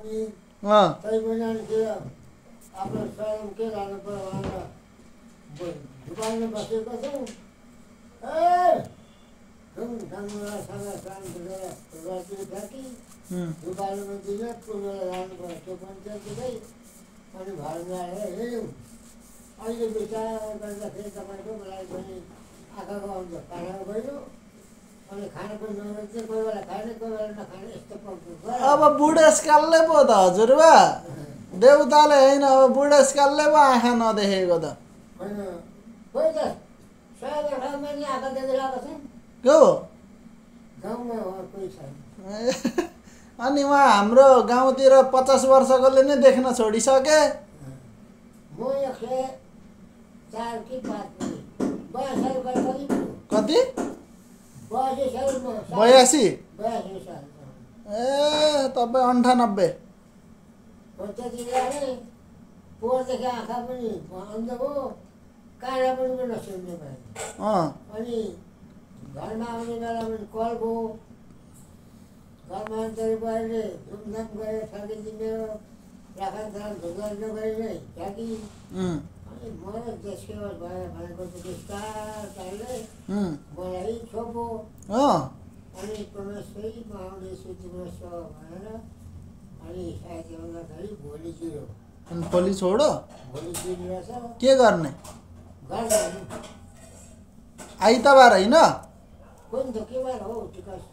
तै महिनाले आफ्नो स्वयं के लानु पर्यो भनेर दुकानमा बसेको छौँ। ढुङढाङसँग काम गरेर रड्डी फ्याँकी दुकानमा दिन पुगेर लानु पर्यो त्यो पनि त्यतिकै। अनि घरमा आएर हिँड्यौँ। अहिले विचार गर्दाखेरि तपाईँको मलाई पनि आँखाको आउँछ खानाको गयो। अनि खाना पनि नरोज्छ, कोही बेला खाने कोही बेला नखाने यस्तो पक्छ। अब बुढेसकालले पो त हजुरबा देउताले होइन, अब बुढेसकालले पो आँखा नदेखेको त होइन। कोही त 100 वर्षमा नि आँखा देखिरहेको छ। के हो गाउँमा कोही छैन। अनि उहाँ हाम्रो गाउँतिर 50 वर्षकोले नै देख्न छोडिसके। म 104 कि 5 पनि 82 वर्षको कति 82 सालमा 82 साल। ए तपाईँ 98। त्यतिखेर नै पोहोरदेखि आँखा पनि अन्ध भयो, काँडा पनि नसुन्ने भयो। अनि घरमा आउने बेला पनि कल भयो। घरमा अन्तरी बहिनीले धुमधाम गरेर ठगिदिने मेरो राखान ढुङ्गा नगरी नै ठगी। अनि म देशको भयो भनेको त बिस्तारले मलाई छोपो। अनि परमेश्वरी म आउनेछु तिम्रो सो भनेर अनि सायद भन्दाखेरि भोलि जिरो। अनि भोलि छोडो भोलि जिरिरहेछ। के गर्ने? गर्दा आइतबार होइन? कुन त के बार हो टिकस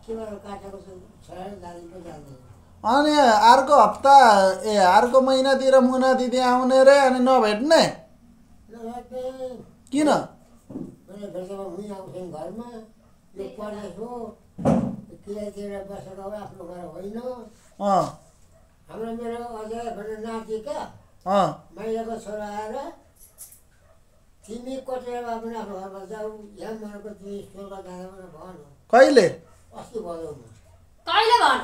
के बार काटेको छ छोडेर जाँदै जाँदैन। अनि अर्को हप्ता अर्को महिनातिर मुना दिदी आउने रे, अनि नभेट्ने? किन? मैले भेटेमा मुनि आउँछन् घरमा। यो परदेश हो, किरातिर बसेको आफ्नो घर होइन। हाम्रो मेरो अजय भन्ने नाति क्या माइलाको छोरा आएर तिमी कटेर भए पनि आफ्नो घरमा जाऊ, यहाँ मरेको तिमी स्कुलमा जाँदा भने भन। कहिले? अस्ति भयो म। कहिले भन?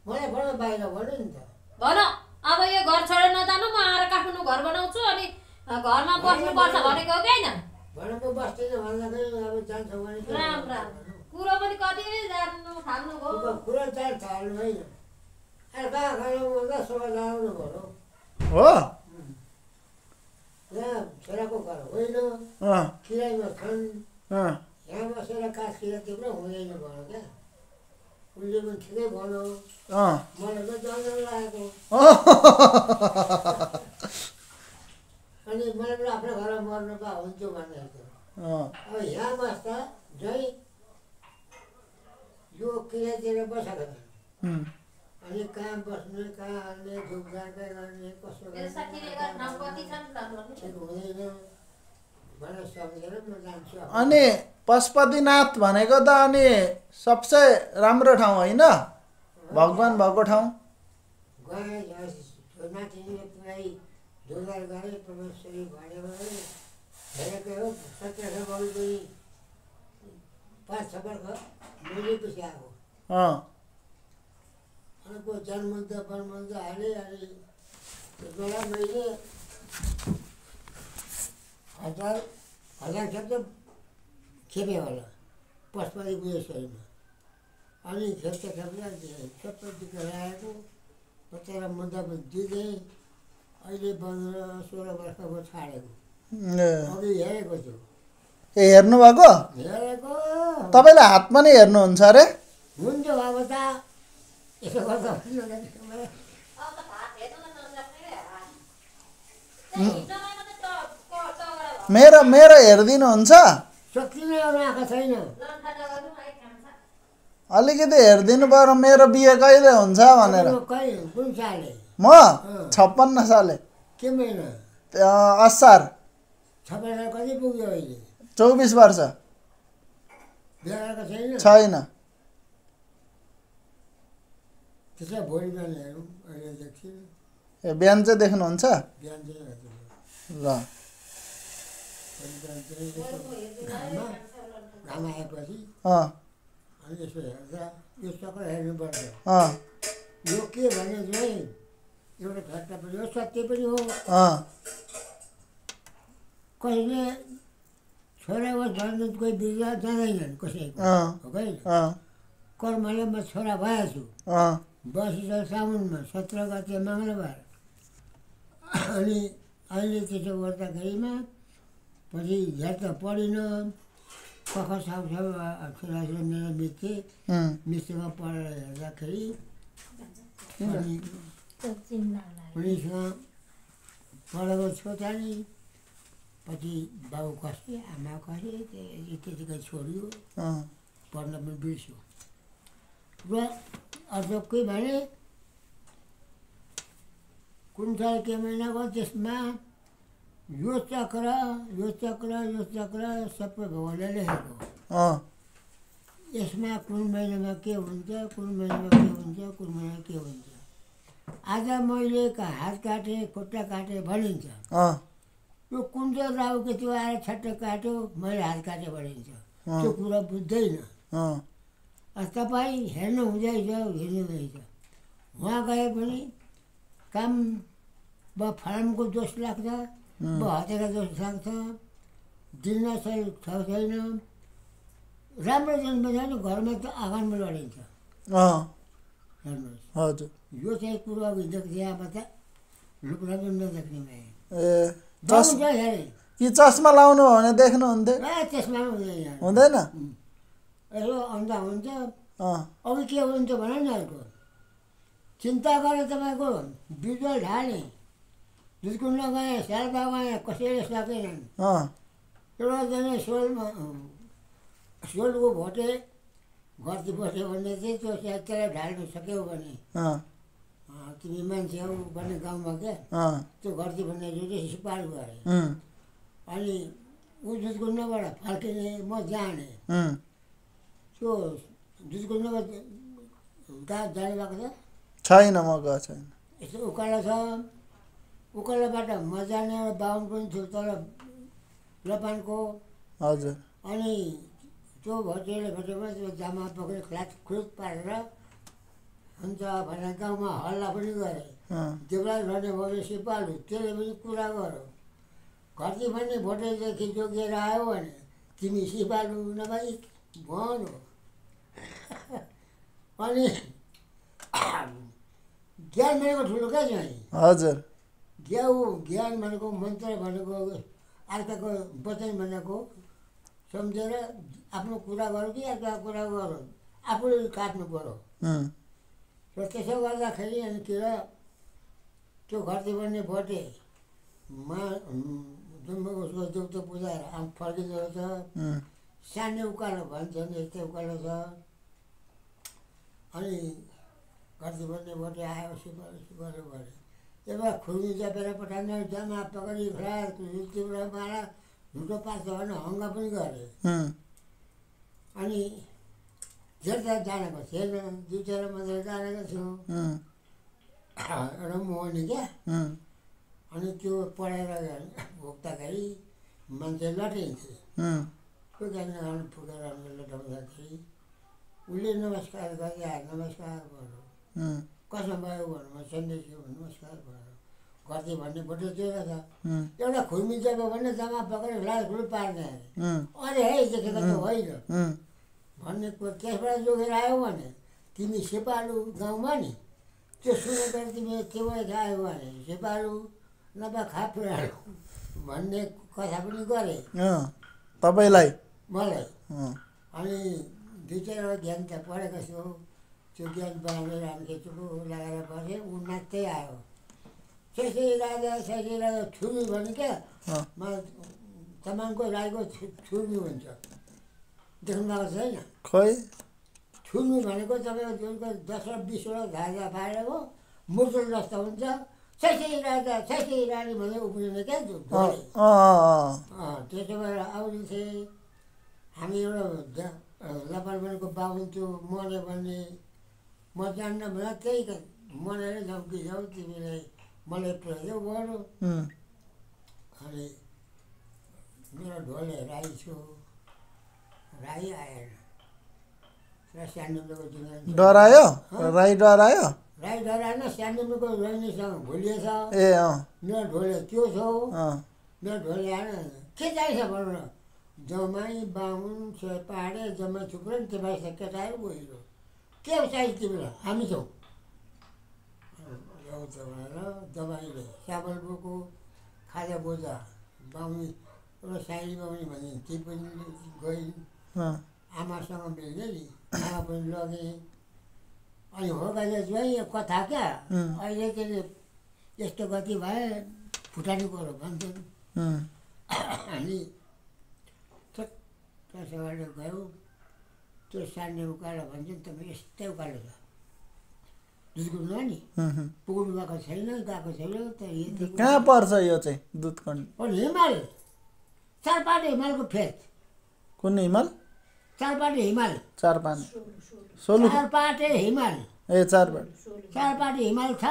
मलाई भन बाहिर भन्यो नि त। भन अब यो घर छोडेर नजानु, म आएर काठमाडौँ घर बनाउँछु अनि घरमा बस्नुपर्छ भनेको हो कि होइन? भनेको बस्दैन भन्दाखेरि अब जान्छ भने राम राम कुरो पनि कति जान्नु थाल्नु भयो। कुरा चाल थाल्नु होइन। कहाँ खानु भन्दा सबै जानु पर्यो हो। यहाँ छोराको घर होइन, किरायमा छन्। यहाँ बसेर काठ किरा तिम्रो हुँदैन भन क्या। उसले पनि ठिकै भन्यो, मलाई त जङ्गल लागेको। अनि मलाई पनि आफ्नो घरमा मर्नु पा हुन्थ्यो भनेको। अब यहाँ बस्दा जहीँ यो किरातिर बसेको छ। अनि कहाँ बस्ने, कहाँ हाल्ने, धुपझाँटा गर्ने, कसो गर्ने ठिक हुँदैन भनेर सम्झेर म जान्छु। अनि पशुपतिनाथ भनेको त अनि सबसे राम्रो ठाउँ होइन? भगवान् भएको ठाउँ। गए नातिनीले पुरै ढुङ्गार गरे परमेश्वरी भन्यो भने हेरेको हो। 17 बल्दी 5-6 वर्ष मिलेपछि आएको। अनि को जन्मन्त बनमन्त हाले। अनि बेला मैले 1000 खेप त खेपेँ होला पशुपति गुहेश्वरीमा। अनि खेप्दा सबै टिका आएको 50 मुद्दा पनि दिँदै अहिले 15-16 वर्षको छाडेको। अघि हेरेको छु। ए हेर्नु भएको? हेरेको तपाईँले हातमा नै हेर्नुहुन्छ अरे? हुन्थ्यो अब त यसो गर्दा मेरो मेरो हेरिदिनुहुन्छ? सकिने अरू आँखा छैन। अलिकति हेरिदिनु पर्यो, मेरो बिहे कहिले हुन्छ भनेर। कुन साले? म 56 साले। के महिना? असार। 56 कति पुग्यो अहिले? 24 वर्ष। बिहा गरेको छैन? छैन। त्यसो भोलि बिहान हेरौँ, अहिले देख्छु। ए बिहान चाहिँ देख्नुहुन्छ? बिहान चाहिँ हेर्छु ल। घाम आएपछि अनि यसो हेर्दा यो चक्र हेर्नुपर्छ। यो के भने चाहिँ एउटा ठट्टा पनि हो, सत्य पनि हो। कसैले छोरा होस् भन्नु कोही बिरुवा जाँदैनन् कसैको, हो कि कर्मले म छोरा भएछु बसिन्छ साउनमा 17 गते मङ्गलबार। अनि अहिले त्यसो गर्दाखेरिमा पछि झ्याट त पढिन कख साउसाउ छोरा मेरो मिस्त्री मिस्त्रीमा पढेर हेर्दाखेरि अनि उनीसँग पढेको छोरी पछि बाउ खसे आमा खसे त्यतिकै छोडियो पढ्न पनि बिर्स्यो र अर्कोकै भने कुन साल के महिनाको त्यसमा यो चक्र सबै भगवानले लेखेको यसमा कुन महिनामा के हुन्छ कुन महिनामा के हुन्छ कुन महिनामा के हुन्छ। आज मैले हात काटेँ खुट्टा काटेँ भनिन्छ यो कुन चाहिँ राहु केतु आएर छट्ट काट्यो मैले हात काटेँ भनिन्छ त्यो कुरा बुझ्दैन। तपाईँ हेर्नु हुँदैछ उहाँ गए पनि काम फलामको दोष लाग्छ हतेका दोष लाग्छ दिन छैन राम्रो जन्म छैन घरमा त आँगनमा लडिन्छ। हेर्नुहोस् हजुर यो चाहिँ कुरो देख्छ आमा त लुक्न पनि नदेख्ने भए कि चस्मा लाउनु भने देख्नुहुन्थ्यो चस्मा हुँदैन हुँदैन यसो अन्धा हुन्छ। अघि के हुन्छ भने नि अर्को चिन्ता गरेर तपाईँको बिजुवा ढाले दुधकुण्ड गएँ सालबा गएँ कसैले सकेनन् एउटा जना सोलको भोटे घरती बस्यो भने चाहिँ त्यो त्यसलाई ढाल्नु सक्यौ भने तिमी मान्छे हौ भन्ने गाउँमा क्या त्यो घरती भन्ने जो चाहिँ सिपाल गरे अनि ऊ दुधकुण्डबाट फर्किने म जाने त्यो दुधकुण्डमा कहाँ जानु भएको छैन म गएको छैन। यस्तो उकालो छ उकालोबाट म जाने एउटा बाहुन पनि थियो तल लपानको हजुर अनि त्यो भोटेले भेटेमा त्यो जामा पक्रेर खुरुत पारेर हुन्छ भनेर गाउँमा हल्ला पनि गरे देउला रहने भयो सिपालु त्यसले पनि कुरा गऱ्यो घरती भन्ने भोटेदेखि जोगिएर आयो भने तिमी सिपालु नभई भन अनि ज्ञान भनेको ठुलो क्या चाहिँ हजुर ज्ञान भनेको मन्त्र भनेको अर्काको वचन भनेको सम्झेर आफ्नो कुरा गरौँ कि अर्काको कुरा गरौँ आफूले काट्नु पऱ्यो र त्यसो गर्दाखेरि अनि के र त्यो घरती बन्ने भोटे उसको देउतो पुजाएर आम फर्किँदो रहेछ सानो उकालो भन्छन् यस्तै उकालो छ। अनि घरती बन्ने भोटे आयो सिपालु भने एउटा खुर्मी जपेर पठाउने जमा पकडी खडा तिम्रो मारा झुटो पार्छ भने हङ्गा पनि गरे अनि धेर जानेको थिएन 2-4 मात्रै जानेको थियो एउटा मोहनी क्या अनि त्यो पढेर भोग्दाखेरि मान्छे लटिन्थे त्यो ज्ञान फुकेर लटाउँदाखेरि उसले नमस्कार गरे नमस्कार गर्नु कसो भयो भन्नु सन्देशी नमस्कार भयो घरती भन्ने भोटे त्यो रहेछ एउटा खुर्मी जग्यो भने जम्मा पक्रेर लाल खुल पार्ने अरे है देखेको त होइन भन्ने कुरो त्यसबाट जोगेर आयो भने तिमी सिपालु गाउँमा नि त्यो सुनेर तिमी त्यो आयो भने सिपालु नभए खापुरालु भन्ने कथा पनि गरे तपाईँलाई मलाई। अनि 2-4 ज्ञान त पढेको छु त्यो ज्ञान बनाएर हामीले चुपो लगाएर बसेँ ऊ नाच्दै आयो शेषी राजा छुर्मी भने क्या तामाङको राईको छुर्मी हुन्छ देख्नु भएको छैन खोइ छुर्मी भनेको तपाईँको जुनको 10-20 धागा फालेको मुर्तुल जस्तो हुन्छ शेषी रानी भने उब्रिने क्या त्यसो भएर आउने थिएँ हामी एउटा लपालको बाहुन त्यो मर्यो भने म जान्न भने त्यही मरेर झम्की जाऊ तिमीलाई मलाई प्रयोग गर्नु अनि मेरो ढोले राई छु राई आएन र सानोको डरायो राई डरायो राई डराएन सानोको रोहिणीसँग भुलिएछ ए मेरो ढोले त्यो छ मेरो ढोले आएन के चाहिन्छ भन्नु न जमाई बाहुन पाहाडे जम्मै थुप्रो नि तपाईँ केटाहरू गइरो के चाहिन्छ तिमीलाई हामी छौँ आउँछ भनेर दबाईले चामलको खाजा बोजा बाउनी एउटा साइली बाउनी भने ती पनि गइन् आमासँग मिल्दै नि आमा पनि लगेँ अनि हो गाई ज्वाइँ कथा क्या अहिले चाहिँ यस्तो गति भए फुटानी पऱ्यो भन्छन् अनि त्यसैले गयो त्यो सान्ने उकालो भन्छन् तपाईँ यस्तै उकालो छ दुधकुण्ड नि पुग्नु गएको छैन गएको छैन त कहाँ पर्छ यो चाहिँ दुधकुण्ड हिमाल चारपाटे हिमालको फेद कुन हिमाल चारपाटे हिमाल चारपाटे हिमाल ए चारपाटे हिमाल छ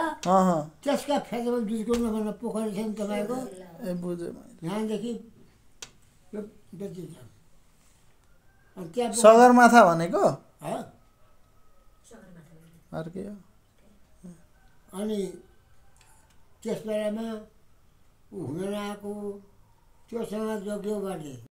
त्यसका फेदमा दुधकुण्ड भनेर पोखरी छ नि तपाईँको ए बुझेँ यहाँदेखि सगरमाथा भनेको अर्कै हो अनि त्यस बेलामा ऊ हुन आएको त्योसँग जोग्यो भने